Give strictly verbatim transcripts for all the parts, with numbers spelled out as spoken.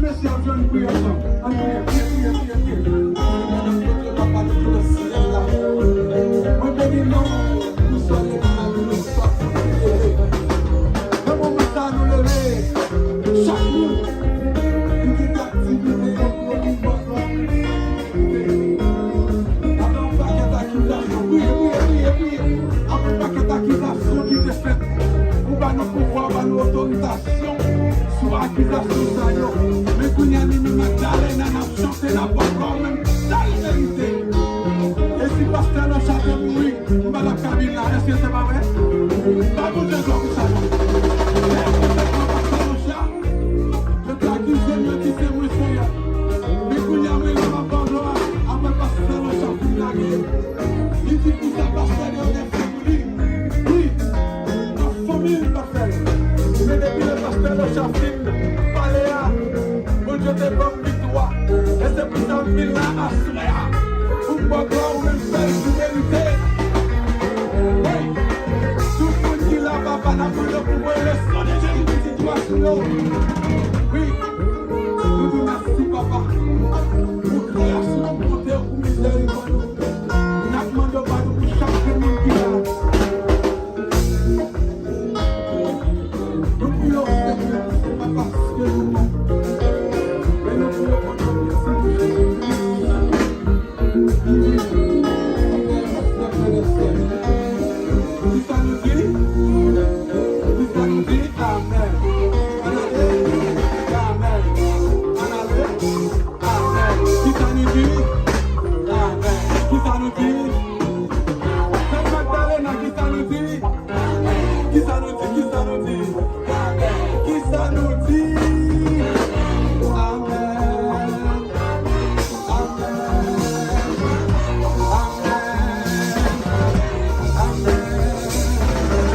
Mesye, ann jwenn priyè ansanm. Ann priye, priye, priye, priye, priye. Senyè, nan kote n ap pale de Senyè la. Mwen beni non ou pou sa w fè pou nou, sa w fè pou nou. Nan moman sa, nou leve. Chak moun ki gen aktivite, yo pou yo vin bò lòt. Apre yon pakèt akizasyon, priye, priye, priye, priye. Apre yon pakèt akizasyon ki te fèt, ou ba nou pouvwa, ou ba nou otorizasyon sou akizasyon sa yo. Men kounye a, Mimi Magdalena, n ap chante, n ap ba w glwa, ou menm, sèl verite. E si pastè Locha te mouri, m pa t ap ka vin la, èske se pa vre? Ba Bondye glwa pou sa, non. Èske se pa pastè Locha? Yo te akize m, yo di se mwen, Senyè. Men kounye a, mwen la, m ap ba w glwa. Apre pastè Locha fin lage, li di konsa, pastè Deodè fè pou li. Wi, nan fanmi l, pastè. Men depi lè pastè Locha fin pale a, Bondye te ban m viktwa. E se pou sa m vin la aswè a. Pou m ba w glwa, ou menm sèl ki merite. Wi. Tout moun ki la, papa, n ap mande w pou voye le sang de Jésus sou sitiyasyon yo. Wi. Nou di w mèsi, papa, pou grès ou, pou bonte w, pou mizèrikòd ou. N ap mande w padon pou chak grenn moun ki la. Nou priye w, Senyè, se pa paske nou bon, men nou priye w, Bondye, mèsi pou Jezi Kris. Kisa nou di? Kisa nou di? Amèn. Ann ale. Amèn. Ann ale. Amèn. Kisa nou di? Amèn. Kisa nou di? Sè Magdalena, kisa nou di? Kisa nou di? Kisa nou di? Kisa nou di? Amèn. Amèn. Amèn. Amèn.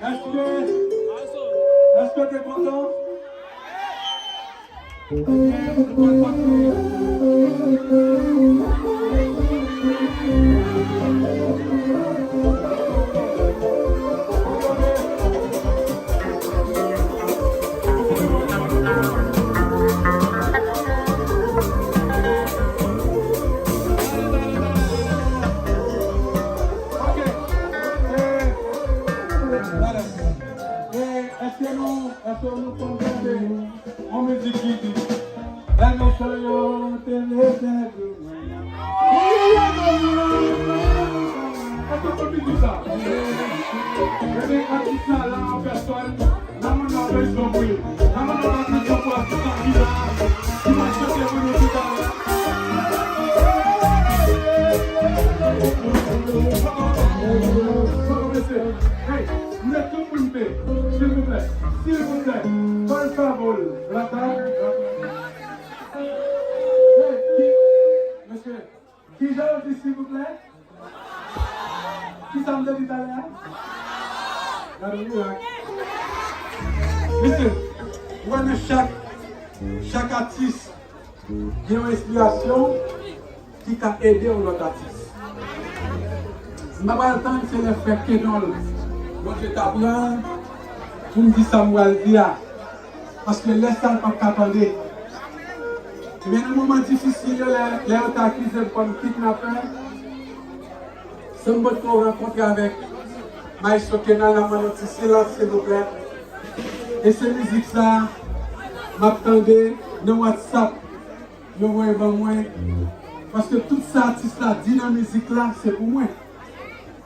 Èske, èske w te kontan? Ok. E, talè. E, èske nou, èske nou konn tande yon mizik ki di, lè mechan yo te mete dou mwen. Èske w konn mizik sa? Ebyen, atis la la an pèsòn, n a mande yon aplaudisman pou li. N a mande yon aplaudisman pou atis la ki la, ki va chante pou nou tout a lè. Bravo, mesye. Hey, nou lè tout moun pe, silvouplè, silvouplè, por favor, la ta, la ta. Hey, ki, mesye, kijan yo di silvouplè? Kisa m te di talè a? Gade mirak. Mesye, ou wè nan chak, chak atis, gen yon enspirasyon ki ka ede yon lòt atis. M pa pral tann se lè frè Kenòl Bondye ta pran l pou m di sa m pral di a. Paske lè sa l p ap ka tande. Ebyen, nan moman difisil yo, lè, lè yo te akize m kòm kidnapè, san m potko rankontre avèk Maestro Kenòl, n ap mande yon ti silans, silvouplè. E se mizik sa a m ap tande nan WhatsApp. Yo voye ban mwen. Paske tout sa atis la di nan mizik la, se pou mwen.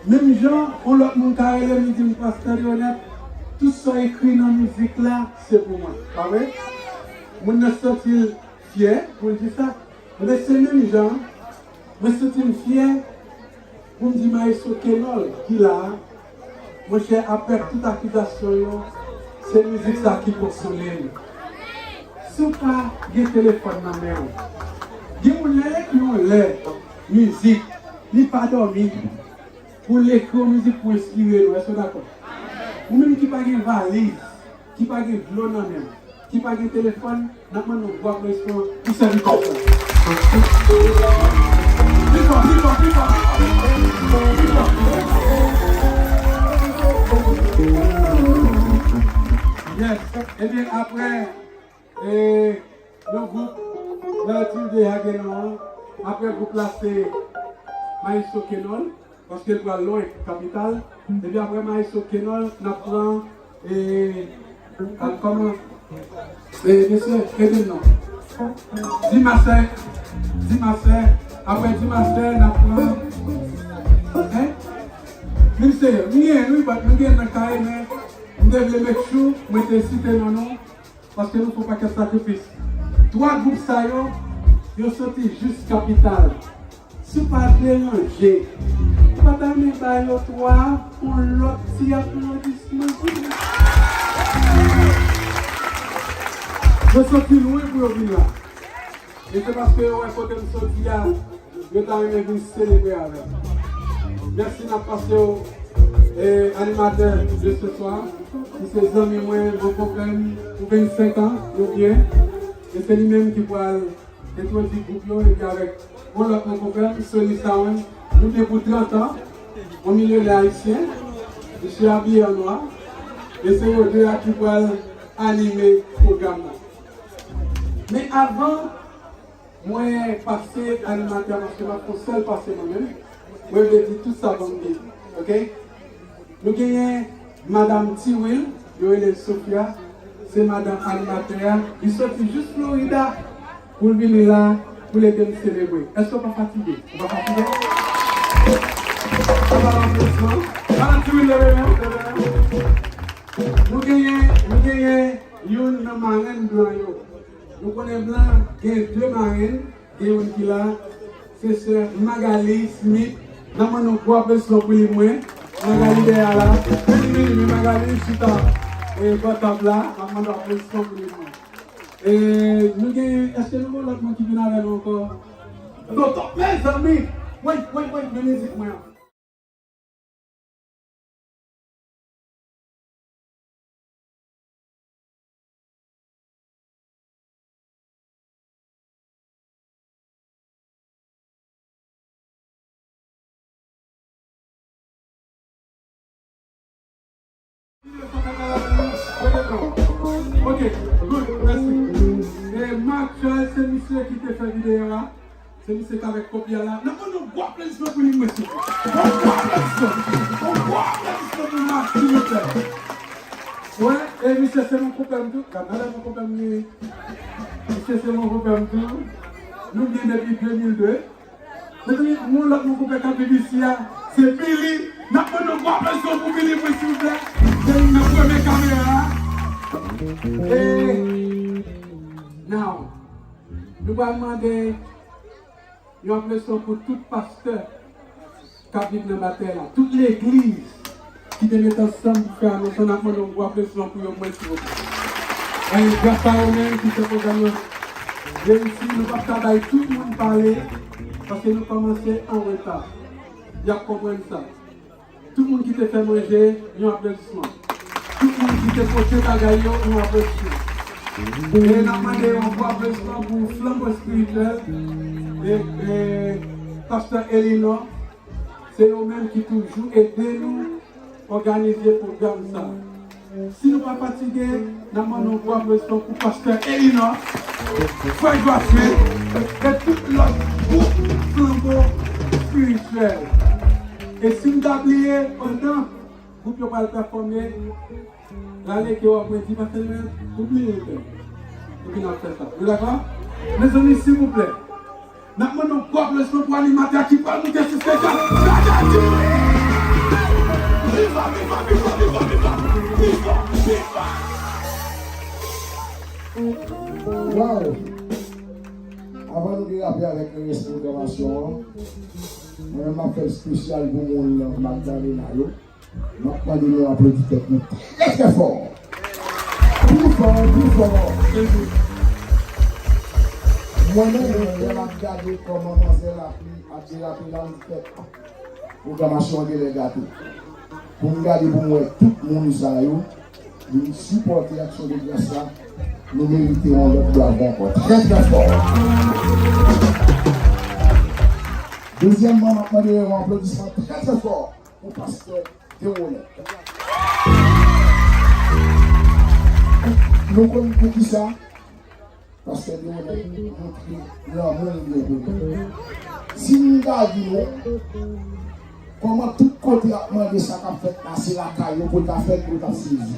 Menm jan yon lòt moun ka rele m, li di m, "Pastè Leonette, tout sa w ekri nan mizik la, se pou mwen." Pa vre? Moun nan santi l fyè pou l di sa. Ebyen, se menm jan, mwen santi m fyè pou m di Maestro Kenòl ki la a, monchè, apre tout akizasyon yo, se mizik sa ki konsole m. Si w pa gen telefòn nan men w, gen moun lè l ekri yon lè, mizik, li pa dòmi, pou l ekri yon mizik pou enspire nou. Èske w dakò? Ou menm ki pa gen valiz, ki pa gen dlo nan men w, ki pa gen telefòn, n ap mande yon gwo aplodisman pou sèvitè sa. Pi fò, pi fò, pi fò, pi fò, pi fò. Yes. Ebyen, apre, e, yon gwoup, Relative de Haguenau an, apre gwoup la, se Maestro Kenòl. Paske l pral lwen, kapital. Epi apre Maestro Kenòl, n ap pran, e, a, kòman? E, mesye, ede m non. Dimasè, dimasè, apre dimasè, n ap pran. Hein? Vin serye, nou gen, nou gen, nou gen nan kay, men m te vle make sure mwen te site non nou, paske nou fè yon pakèt sakrifis. Twa gwoup sa yo, yo soti jis kapital. Si w pa deranje, ou pa ta renmen ba yo twa yon lòt ti aplodisman? Yo soti lwen pou yo vin la. E se paske yo wè kote m soti a, yo ta renmen vin selebre avè m. Mèsi n ap pase w, eh, animatè de ce soir, ki se zanmi mwen, bon konpè m, pou vennsenk an, nou byen. E se li menm ki pral entwodui gwoup yo, epi avèk yon lòt bon konpè m, Sony Sound, nou byen pou trant an, yon milyonè ayisyen, misye abiye an nwa, e se yo de a ki pral anime pwogram nan. Men avan mwen pase animatè a, paske m ap fè yon sèl pase mwen menm, mwen vle di tout sa ban m di, oke? Nou genyen madanm Tiwil, yo rele l Sofia, se madanm animatè a, li soti jis Florida pou l vini la, pou l ede n selebre. Èske w pa fatige? Ou pa fatige? Ann ba l aplodisman. Madanm Tiwil, leve men w, leve men w. Nou genyen, nou genyen youn nan marenn blan yo. Nou konnen blan gen de marenn, gen youn ki la, se sè Magali Smith. N ap mande yon gwo aplodisman pou li, mwen. Magali dèyè a la. Vini, vini, vini, Magali chita, e, bò tab la. N ap mande yon aplodisman pou li, mwen. E, nou gen, èske nou gen lòt moun ki vin avè nou ankò? Toto, mezanmi! Wait, wait, wait, men mizik mwen an. Ok, good, mèsi. E Mark Charles, se misye ki te fè videyo a. Se misye k avèk kopya la. N ap mande yon gwo aplodisman pou li, mwen, silvouplè. Yon gwo aplodisman. Yon gwo aplodisman pou Mark, silvouplè. Wè, e misye se yon konpè m tou. Gad, gade yon konpè m li ye. Misye se yon konpè m tou. Nou byen depi de mil de. Mezanmi, yon lòt moun konpè k ap viv isi a, se Billy. N ap mande yon gwo aplodisman pou Billy, mwen, silvouplè. Se youn nan premye kamera a. E, now, nou pral mande yon aplodisman pou tout pastè k ap viv nan batèy la, tout legliz ki te met ansanm pou fè anons lan, n ap mande yon gwo aplodisman pou yo, mwen, silvouplè. E gras a yo menm ki fè pwogram nan reyisi, nou p ap ka bay tout moun pale, paske nou kòmanse an reta. Y ap konprann sa. Tout moun ki te fè manje, yon aplodisman. Tout moun ki te pote bagay yo, yon aplodisman. E n ap mande yon gwo aplodisman pou flanbo espirityèl e, e pastè Elinor. Se yo menm ki toujou ede nou òganize pwogram sa a. Si nou pa fatige, n ap mande yon gwo aplodisman pou pastè Elinor, frè Jòswin, e tout lòt gwoup flanbo espirityèl. E si m ta bliye, pandan gwoup yo pral pèfòme, rale ke w ap mwen di, "Pastè Joel, ou bliye l, frè." Epi n ap fè sa. Nou dakò? Mezanmi, silvouplè, n ap mande yon gwo aplodisman pou animatè a ki pral moute sou stèj la. Gade di! Viva, viva, viva, viva, viva! Viva, viva! Waw! Avan nou derape avèk le rès pwogramasyon an, mwen menm m ap fè l espesyal pou moun Magdalena yo. M ap mande nou aplodi tèt nou trè, trè fò. Pi fò, pi fò. Mwen menm, lè m ap gade kòman manzè lapli ap derape la, m fè pwogramasyon an genlè gate. Pou m gade pou m wè tout moun sa yo, vin sipòte aksyon de gras la, nou merite yon lòt bravo ankò. Trè, trè fò. Dezyèmman, m ap mande yon aplodisman trè, trè fò pou pastè Deronette. Nou konn poukisa? Pastè Deronette montre lanmou l gen pou nou. Si m ta di nou, kòman tout kote y ap mande sa k ap fèt la, se lakay yo pou l ta fèt, yo t ap sezi.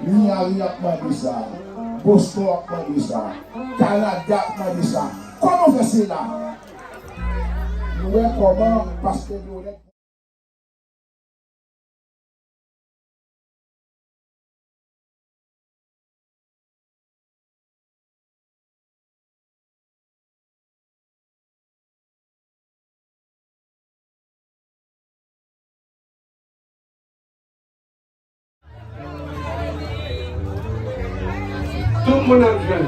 Miami ap mande sa. Boston ap mande sa. Kanada ap mande sa. Kòman w fè se la? Nou wè kòman pastè Leonèl. Tout moun ap jwenn.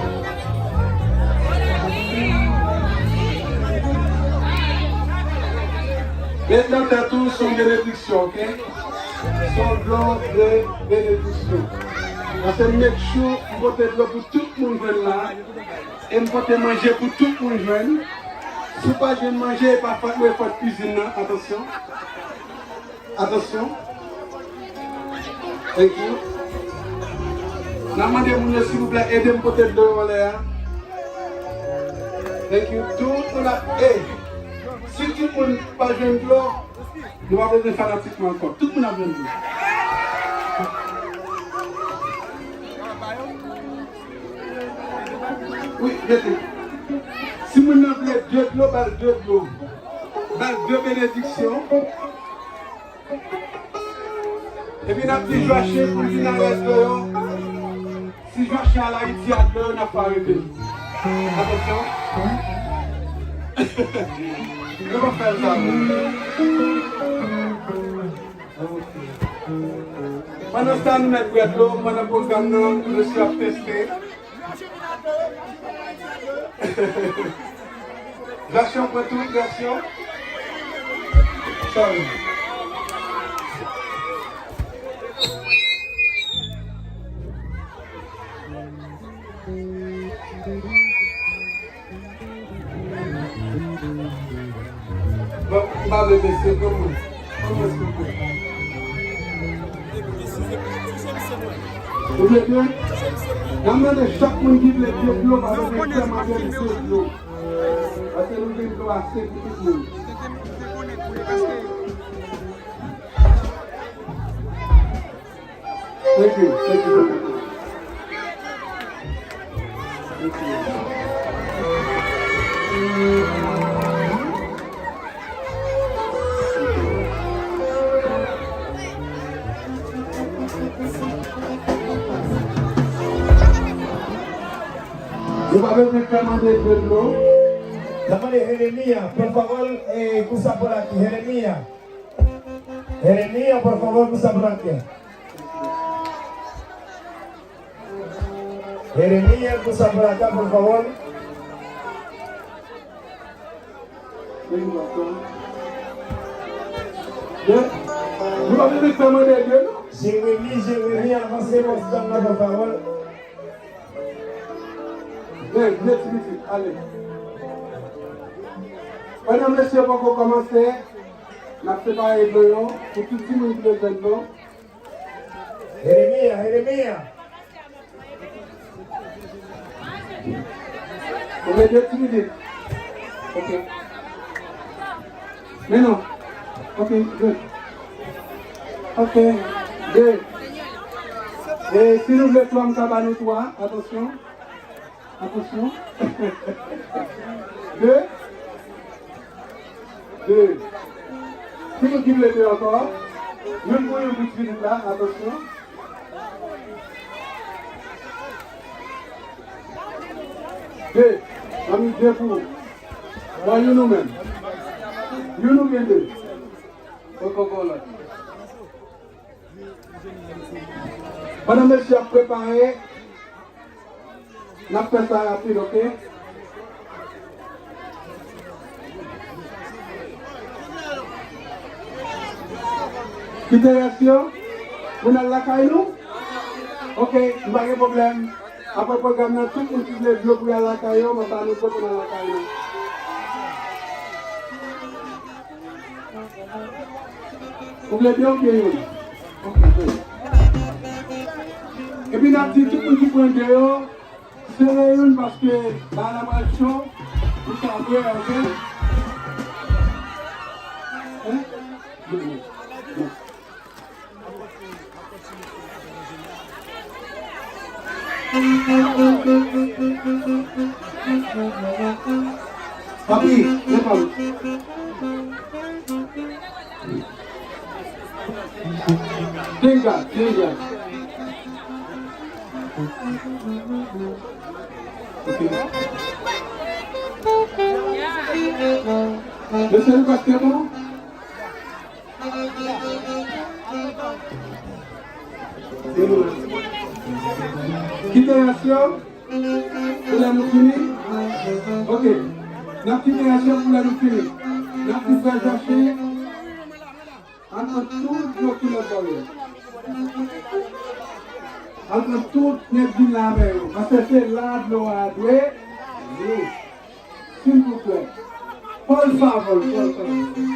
Met nan tèt ou, se yon benediksyon, oke? Se yon dlo de benediksyon. Paske m make sure m pote dlo pou tout moun jwenn la. E m pote manje pou tout moun jwenn. Si w pa jwenn manje, e pa fòt mwen, e fòt kwizin nan. Atansyon. Atansyon. Thank you. N a mande moun yo, silvouplè, ede m pote dlo yo anlè a. Thank you. Tout moun ap, hey, si tout moun pa jwenn dlo, nou pa bezwen fanatik mwen ankò. Tout moun ap jwenn dlo. Wi, mete. Si moun nan vle de dlo, ba l de dlo. Ba l de benediksyon. Epi n ap di Jwachen pou l vin avèk dlo yo. Si Jwachen al Ayiti ak dlo yo, n ap fè arete l. Atansyon. Yo pa fè l sa vre. Pandan sa, nou mèt bwè dlo, pandan pwogram nan, mesye ap teste. Jackson pran tout presyon. Sorry. Bon, m pa vle bese, pran mwen. Pran mwen, silvouplè. Ou vle dlo? N ap mande chak moun ki vle dlo, dlo, pa bezwen fè mande l de dlo. Paske nou gen dlo ase pou tout moun. Thank you. Thank you. Thank you. Nou pa bezwen fè mande de dlo. N ap mande Jeremia, por favor, eh, escucha por aquí. Jeremia. Jeremia, por favor, escucha por aquí. Jeremia, escucha por acá, por favor. Nou pa bezwen fè mande de, non? Jeremi, Jeremi, avanse bòs gang nan, por favor. Vin, vin, ti pitit, ale. Pandan mesye poko kòmanse, n ap separe dlo yo pou tout timoun ki bezwen dlo. Jeremia, Jeremia. Ou gen de ti minit. Ok. Men non. Ok, good. Ok. De. E si nou vle twa, m ka ba nou twa. Atansyon. Atansyon. De. De. Ki moun ki vle de ankò? Youn pou youn pou ti pitit la. Atansyon. De. Ann de pou ou. Pran youn ou menm. Youn oubyen de. Poko pran lòt. Pandan mesye ap prepare, n ap fè sa rapid, ok? Kite rès yo pou n al lakay nou? Ok, m pa gen pwoblèm. Apre pwogram nan, tout moun ki vle dlo pou y al lakay yo, m ap ba nou dlo pou n al lakay nou. Ou vle de oubyen youn? Ok, good. Epi n ap di tout moun ki pran de yo, sere youn paske bagay la pral cho. Nou sa vre, ok? Hein? Non, non, non. Papi, men pa m. Thank God, thank God. Ok. Mesye, nou pa t bon? Kite rès yo pou lè nou fini. Ok. N ap kite rès yo pou lè nou fini. N ap di frè Jòche, al pran tout dlo ki lòt bò yo. Al pran tout nèg vin la avè yo. Paske se la dlo a dwe ye. Silvouplè. Por favor, por favor.